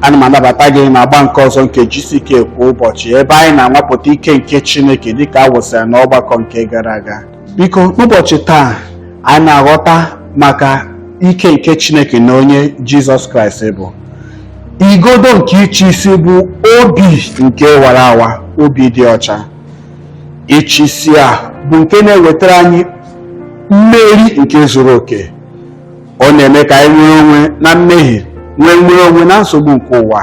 Ana m anabata gị n'agba nke ọzọ nke GCK kwa ụbọchị, ebe anyị na-anwapụta ike nke Chineke dịka a wụsara n'ọgbakọ nke gara aga. Biko, n'ụbọchị taa, anyị na-aghọta maka ike nke Chineke na onye Jizọs Kraịst bụ. Igodo nke ịchị isi bụ obi nke wara awa, obi dị ọcha. Ịchị isi a bụ nke na-ewetara anyị mmeri nke zuru oke. Ọ na-eme ka anyị nwere onwe na mmehie, nwee nwere onwe na nsogbu nke ụwa.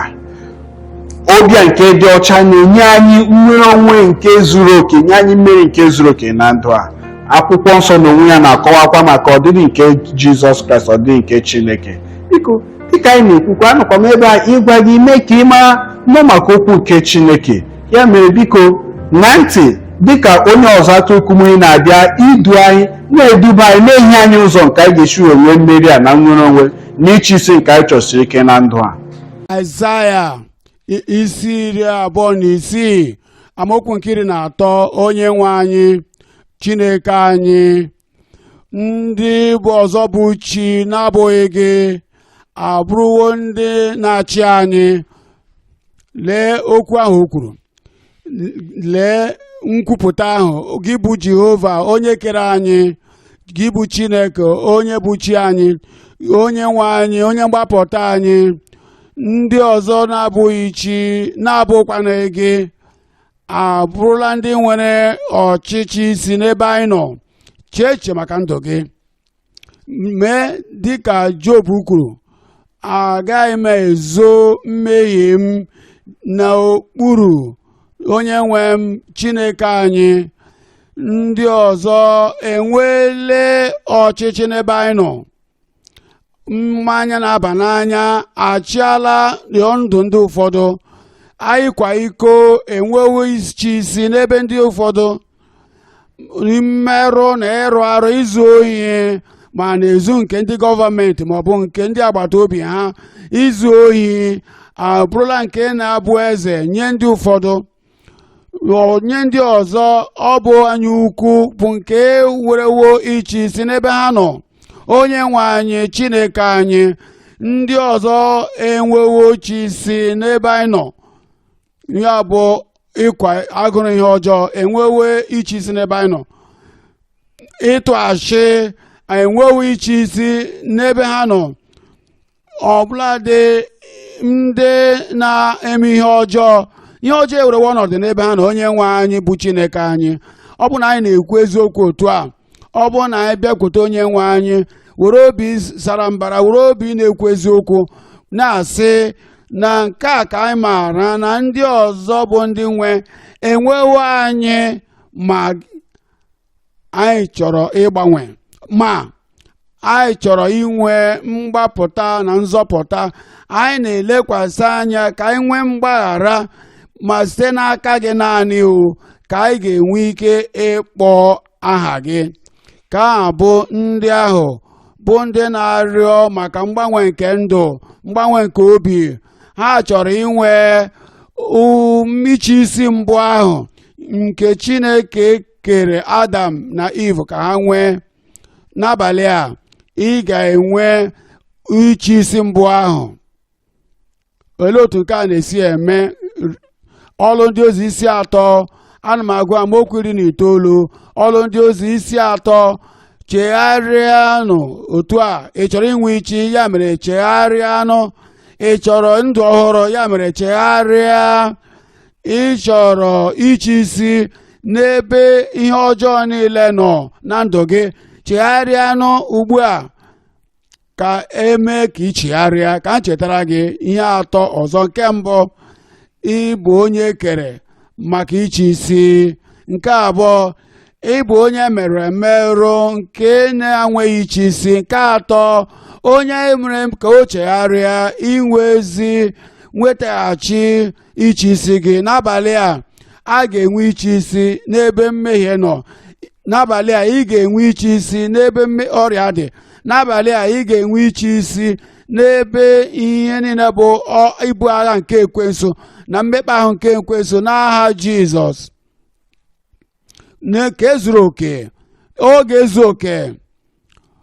Obi a nke dị ọcha na-enye anyị nnwere onwe nke zuru oke, nye anyị mmeri nke zuru oke na ndụ a. Akwụkwọ nsọ n'onwe ya na-akọwakwa maka ọdịdị nke Jizọs Kraịst, ọdịdị nke Chineke. Biko, dịka anyị na-ekwukwa, anọkwa m ebe a ịgwa gị, mee ka ị mara nọ maka okwu nke Chineke. Ya mere, biko, ṅaa ntị dịka onye ọzụzụ atụrụ Kumuyi na-abịa idu anyị, na-eduba anyị, na-enye anyị ụzọ nke anyị ga-esi wee nwee mmeri a na nnwere onwe na ịchị isi nke anyị chọsiri ike na ndụ a. Aịzaya isi 26, amaokwu nke 13: Onye nwe anyị Chineke anyị, ndị bụ ọzọ bụ chi na-abụghị gị abụrụwo ndị na-achị anyị. Lee okwu ahụ o kwuru, lee nkwupụta ahụ: gị bụ Jehova, onye kere anyị, gị bụ Chineke, onye bụ chi anyị, onye nwe anyị, onye mgbapụta anyị. Ndị ọzọ na-abụghị chi, na-abụkwana gị, abụrụla ndị nwere ọchịchị isi n'ebe anyị nọ. Chee echiche maka ndụ gị. Mee dịka Job kwuru: "Agaghị m ezo mmehie m n'okpuru onye nwe m Chineke anyị." Ndị ọzọ enweele ọchịchị n'ebe anyị nọ. Mmanya na-aba n'anya achịala ndụ ndị ụfọdụ. Anyị kwa iko enwewo ichi isi n'ebe ndị ụfọdụ. Mmerụ na ịrụ arụ, izu ohi, ma na-ezu nke ndị gọọmenti maọbụ nke ndị agbata obi ha, izu ohi abụrụla nke na-abụ eze nye ndị ụfọdụ. Nye ndị ọzọ, ọ bụ anya ukwu bụ nke werewo ichi isi n'ebe ha nọ. Onye nwe anyị Chineke anyị, ndị ọzọ enwewo chi isi n'ebe anyị nọ, ya bụ ịkwa agụrụ ihe ọjọọ enwewo ichi isi n'ebe anyị nọ, ịtụ ashị enwewo ichi isi n'ebe ha nọ. Ọbụladị ndị na-eme ihe ọjọọ, ihe ọjọọ ewerewo ọnọdụ n'ebe ha na. Onye nwe anyị bụ Chineke anyị, ọ bụ na anyị na-ekwu eziokwu otu a, ọ bụ na anyị bịakwute onye nwe anyị were obi sara mbara, were obi na-ekwu eziokwu, na-asị na nke a ka anyị maara na ndị ọzọ bụ ndị nwe enwewo anyị, ma anyị chọrọ ịgbanwe, ma anyị chọrọ inwe mgbapụta na nzọpụta. Anyị na-elekwasị anya ka anyị nwee mgbaghara, ma site n'aka gị naanị o ka anyị ga-enwe ike ịkpọ aha gị. Ka a bụ ndị ahụ bụ ndị na-arịọ maka mgbanwe nke ndụ, mgbanwe nke obi. Ha chọrọ inwe mmichi isi mbụ ahụ nke Chineke kere Adam na Eve ka ha nwee. N'abalị a, ị ga-enwe ichi isi mbụ ahụ. Olee otu nke a na-esi eme? Ọlụ Ndị Ozi isi 3, ana m agụ amaokwu 19. Ọlụ Ndị Ozi isi 3: Chegharịanụ. Otu a, ị chọrọ inwe ichi, ya mere chegharịanụ. Ị chọrọ ndụ ọhụrụ, ya mere chegharịa. Ị chọrọ ichi isi n'ebe ihe ọjọọ niile nọ na ndụ gị, chegharịanụ ugbu a, ka emee ka ị chegharịa. Ka m chetara gị ihe atọ ọzọ. Nke mbụ, ịbụ onye kere maka ichi isi. Nke abụọ, ịbụ onye mere emerụ nke na-enweghị ichi isi. Nke atọ, onye mere ka o chegharịa inwe ezi nwetaghachi ichi isi gị. N'abalị a, a ga-enwe ichi isi n'ebe mmehie nọ. N'abalị a, ị ga-enwe ichi isi n'ebe ọrịa dị. N'abalị a, ị ga-enwe ichi isi n'ebe ihe niile bụ ibu agha nke ekwensu na mmekpa ahụ nke ekwensu, n'aha Jizọs. Nke zuru oke, oge ezu oke.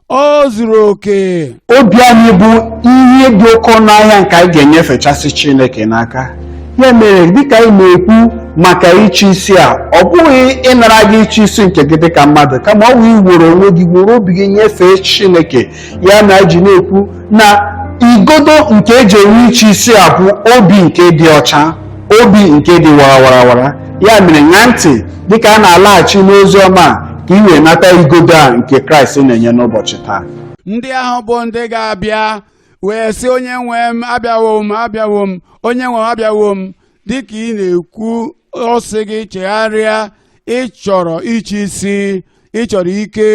O zuru oke. Obi anyị bụ ihe dị oke ọnụ ahịa nke anyị ga-enyefechasị Chineke n'aka. Ya mere, dịka anyị na-ekwu maka ịchị isi a, ọ bụghị ịnara gị ịchị isi nke gị dịka mmadụ, kama ọ bụ iwere onwe gị, were obi gị nyefee Chineke. Ya na ji na-ekwu na igodo nke eji enwe ịchị isi a bụ obi nke dị ọcha, obi nke dị warawara. Ya mere, ṅaa ntị dịka a na-alaghachi n'ozi ọma a, ka ị wee nata igodo a nke Kraịst na-enye n'ụbọchị taa. Ndị ahụ bụ ndị ga-abịa wee sị, "Onye nwe m, abịawo m, abịawo m, onye nwe m, abịawo m." Dịka ị na-ekwu, ọ sị gị chegharịa. Ị chọrọ ịchị isi, ị chọrọ ike,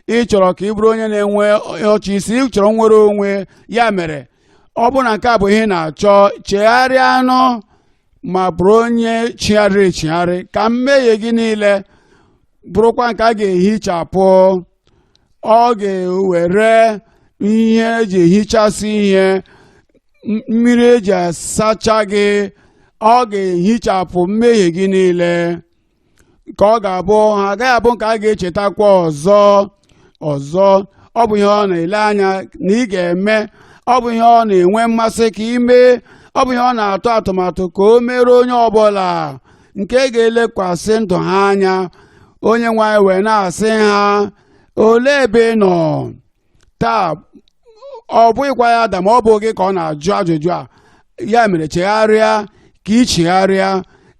ị chọrọ ka ị bụrụ onye na-enwe ọchị isi, ị chọrọ nwere onwe. Ya mere, ọ bụrụ na nke a bụ ihe ị na-achọ, chegharịa anụ ma bụrụ onye chigharịrị echigharị, ka mmehie gị niile bụrụkwa nke a ga-ehichapụ. Ọ ga-ewere ihe eji ehichasị ihe, mmiri eji asacha gị, ọ ga-ehichapụ mmehie gị niile, ka ọ ga-abụ ha agaghị abụ nke a ga-echetakwa ọzọ ọzọ. Ọ bụ ihe ọ na-ele anya na ị ga-eme. Ọ bụ ihe ọ na-enwe mmasị ka ị mee. Ọ bụ ihe ọ na-atụ atụmatụ ka o mere onye ọbụla nke ga-elekwasị ndụ ha anya. Onye nwe anyị wee na-asị ha, "Olee ebe ị nọ taa?" Ọ bụghịkwa ya Adam, ọ bụ gị ka ọ na-ajụ ajụjụ a. Ya mere, chegharịa, ka ị chegharịa,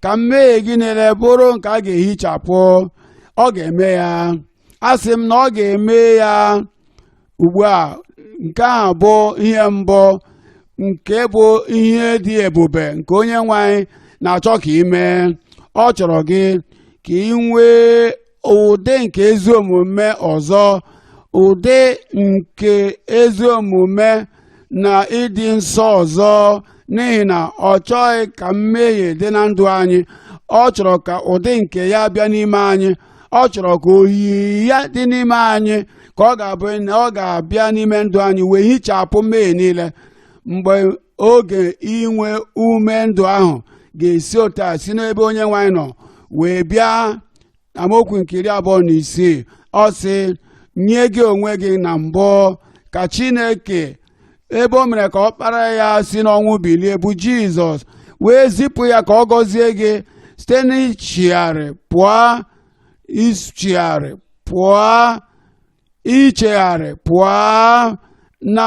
ka mmehie gị niile bụrụ nke a ga-ehichapụ. Ọ ga-eme ya. A sị m na ọ ga-eme ya ugbu a. Nke ahụ bụ ihe mbụ, nke bụ ihe dị ebube nke onye nwe anyị na-achọ ka ị mee. Ọ chọrọ gị ka ị nwee ụdị nke ezi omume ọzọ, ụdị nke ezi omume na ịdị nsọ ọzọ, n'ihi na ọ chọghị ka mmehie dị na ndụ anyị. Ọ chọrọ ka ụdị nke ya bịa n'ime anyị. Ọ chọrọ ka oyiyi ya dị n'ime anyị, ka ọ ga-abụ na ọ ga-abịa n'ime ndụ anyị wee hichapụ mmehie niile. Mgbe oge inwe ume ndụ ahụ ga-esi otu a si n'ebe onye nwe anyị nọ wee bịa, amaokwu nke 26, ọ sị, "Nye gị onwe gị na mbụ ka Chineke, ebe o mere ka ọkpara ya si n'ọnwụ bilie, bụ Jizọs, wee zipụ ya ka ọ gọzie gị site n'ichigharị pụọ, ichigharị pụọ, ichegharị pụọ na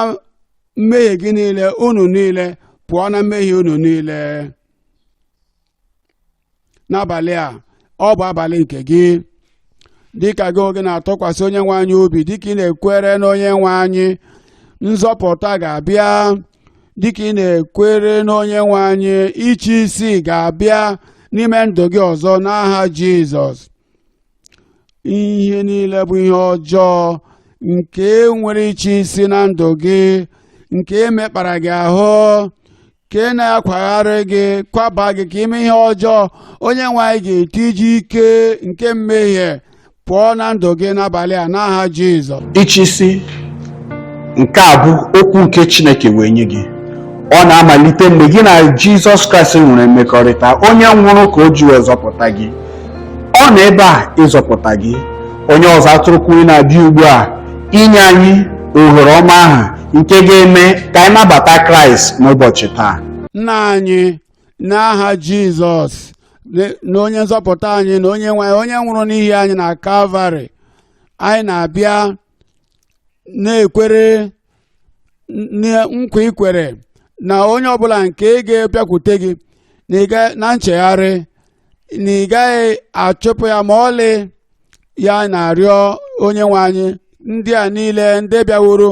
mmehie gị niile, unu niile, pụọ na mmehie unu niile." N'abalị a, ọ bụ abalị nke gị. Dịka gị oge na-atụkwasị onye nwe anyị obi, dịka ị na-ekwere n'onye nwe anyị, nzọpụta ga-abịa. Dịka ị na-ekwere n'onye nwe anyị, ịchị isi ga-abịa n'ime ndụ gị ọzọ n'aha Jizọs. Ihe niile bụ ihe ọjọọ nke nwere ịchị isi na ndụ gị, nke emekpara gị ahụ, ka ị na-akwagharị gị, kwaba gị ka ime ihe ọjọọ, onye nwe anyị ga-etiji ike nke mmehie pụọ na ndụ gị n'abalị a n'aha Jizọs. Ịchị isi nke a bụ okwu nke Chineke wee nye gị. Ọ na-amalite mgbe gị na Jizọs Kraịst nwere mmekọrịta, onye nwụrụ ka o ji wee zọpụta gị. Ọ nọ ebe a ịzọpụta gị. Onye ọzọ atụrụkwuru na-abịa ugbu a inye anyị ohere ọma ahụ nke ga-eme ka anyị nabata Kraịst n'ụbọchị taa. Nna anyị, n'aha Jizọs na onye nzọpụta anyị na onye nwe anyị, onye nwụrụ n'ihi anyị na Kalvarị, anyị na-abịa na-ekwere nkwa ikwere na onye ọbụla nke ga-abịakwute gị na nchegharị, na ị gaghị achụpụ ya ma ọlị. Ya na-arịọ onye nwe anyị, ndị a niile ndị bịaworo,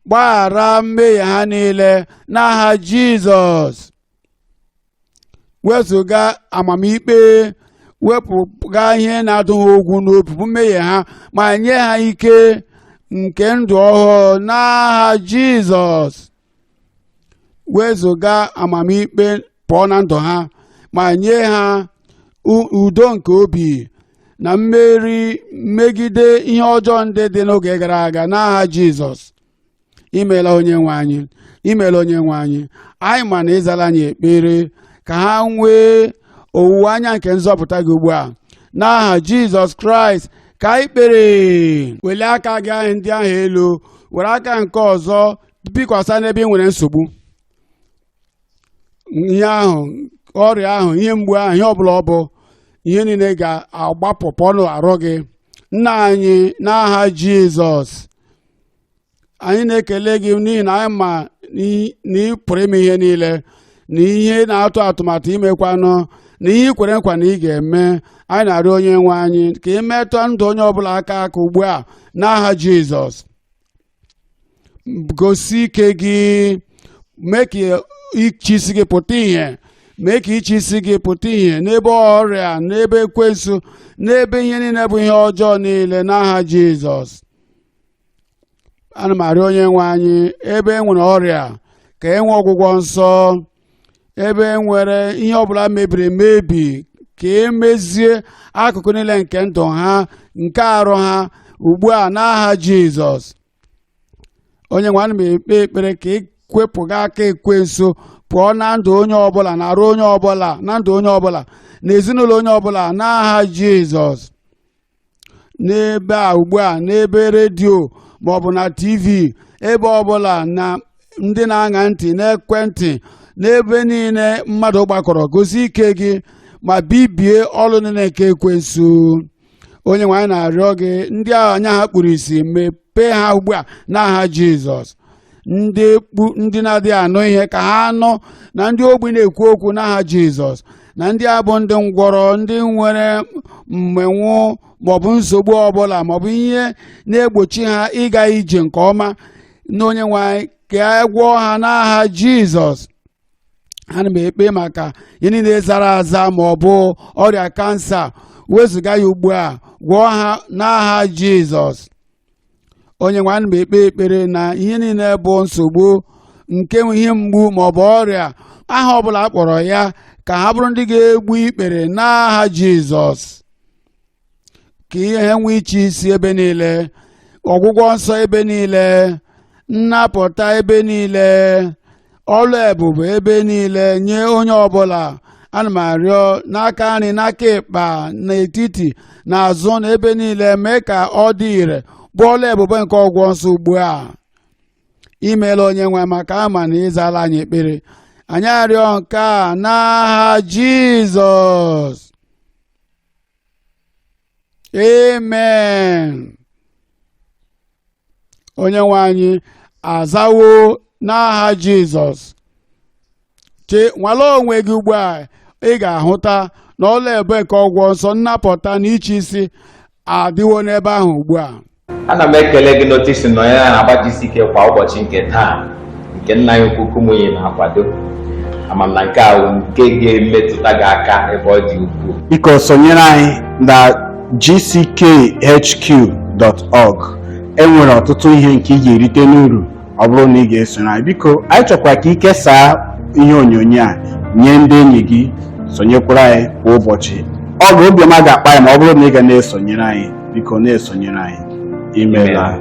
gbaghara mmehie ha niile n'aha Jizọs. Wezụga amamikpe, wepụga ihe na-adụ ha ogwu n'obi bụ mmehie ha, ma nye ha ike nke ndụ ọhụụ n'aha Jizọs. Wezụga amamikpe pụọ na ndụ ha, ma nye ha udo nke obi na mmeri megide ihe ọjọọ ndị dị n'oge gara aga n'aha Jizọs. Imeela, onye nwe anyị. Imeela, onye nwe anyị. Anyị ma na ịzala anyị ekpere, ka ha nwee owuwe anya nke nzọpụta gị ugbu a n'aha Jizọs Kraịst. Ka anyị kpere. Welie aka gị ahụ ndị ahụ elu, were aka nke ọzọ bikwasa n'ebe ị nwere nsogbu, ihe ahụ, ọrịa ahụ, ihe mgbu ahụ, ihe ọbụla ọ bụ, ihe niile ga-agbapụ pụọ n'arụ gị. Nna anyị, n'aha Jizọs, anyị na-ekele gị n'ihi na anyị ma na ị pụrụ ime ihe niile, na ihe na-atụ atụmatụ imekwanụ, na ihe i kwere nkwa na ị ga-eme. Anyị na-arịọ, onye nwe anyị, ka ị metụ ndụ onye ọbụla aka aka ugbu a n'aha Jizọs. Gosi ike gị, mee ka ịchị isi gị pụta ìhè, mee ka ịchị isi gị pụta ìhè n'ebe ọrịa, n'ebe ekwensu, n'ebe ihe niile bụ ihe ọjọọ niile n'aha Jizọs. Ana m arịọ, onye nwe anyị, ebe e nwere ọrịa, ka e nwee ọgwụgwọ nsọ. Ebe e nwere ihe ọbụla mebiri emebi, ka e mezie akụkụ niile nke ndụ ha, nke arụ ha ugbu a n'aha Jizọs. Onye nwe, ana m ekpe ekpere ka ị kwepụga aka ekwensu pụọ na ndụ onye ọbụla, na arụ onye ọbụla, na ndụ onye ọbụla, na ezinụlọ onye ọbụla n'aha Jizọs. N'ebe a ugbu a, n'ebe redio maọbụ na TV, ebe ọbụla na ndị na-aṅa ntị n'ekwentị, n'ebe niile mmadụ gbakọrọ, gosi ike gị ma bibie ọlụ niile nke ekwensu. Onye nwe anyị, na-arịọ gị, ndị ahụ anya ha kpuru isi, mepee ha ugbu a n'aha Jizọs. Ndị kpu, ndị na-adịghị anụ ihe, ka ha nụ, na ndị ogbi na-ekwu okwu n'aha Jizọs, na ndị a bụ ndị ngwọrọ, ndị nwere mmenwu maọbụ nsogbu ọbụla maọbụ ihe na-egbochi ha ịga ije nke ọma, na onye nwe anyị, ka a gwọọ ha n'aha Jizọs. Ana m ekpe maka ihe niile zara aza ma ọ bụ ọrịa kansa, wezụga ya ugbu a, gwọọ ha n'aha Jizọs. Onye nwe, ana m ekpe ekpere na ihe niile bụ nsogbu nke ihe mgbu ma ọ bụ ọrịa, aha ọbụla a kpọrọ ya, ka ha bụrụ ndị ga-egbu ikpere n'aha Jizọs, ka ihe nwee iche isi ebe niile, ọgwụgwọ nsọ ebe niile, nnapụta ebe niile, ọlụ ebube ebe niile nye onye ọbụla. Ana m arịọ n'aka nri, n'aka ịkpa, n'etiti, n'azụ, na ebe niile, mee ka ọ dị ire bụ ọlụ ebube nke ọgwụgwọ nsọ ugbu a. Imeela, onye nwe, maka ama na ịzala anyị ekpere anyị. Arịọ nke a n'aha Jizọs, amen. Onye nwe anyị azawo n'aha Jizọs. Chee nwale onwe gị ugbu a, ị ga-ahụta na ọlụ ebube nke ọgwụgwọ nsọ, nnapụta na ịchị isi adịwo n'ebe ahụ ugbu a. Ana m ekele gị n'otu isi nọnyere na GCK Kwa Ụbọchị nke taa, nke nna anyị ukwu Kumuyi na-akwado. Ama m na nke a bụ nke ga-emetụta gị aka ebe ọ dị ukwuu. Biko sonyere anyị na gckhq.org. E nwere ọtụtụ ihe nke ị ga-erite n'uru ọ bụrụ na ị ga-esonyere anyị. Biko, anyị chọkwara ka ị kesaa ihe onyonyo a nye ndị enyi gị. Sonyekwara anyị kwa ụbọchị. Ọ ga obiọma ga-akpa anyị ma ọ bụrụ na ị ga na-esonyere anyị. Biko na-esonyere anyị. Imeela.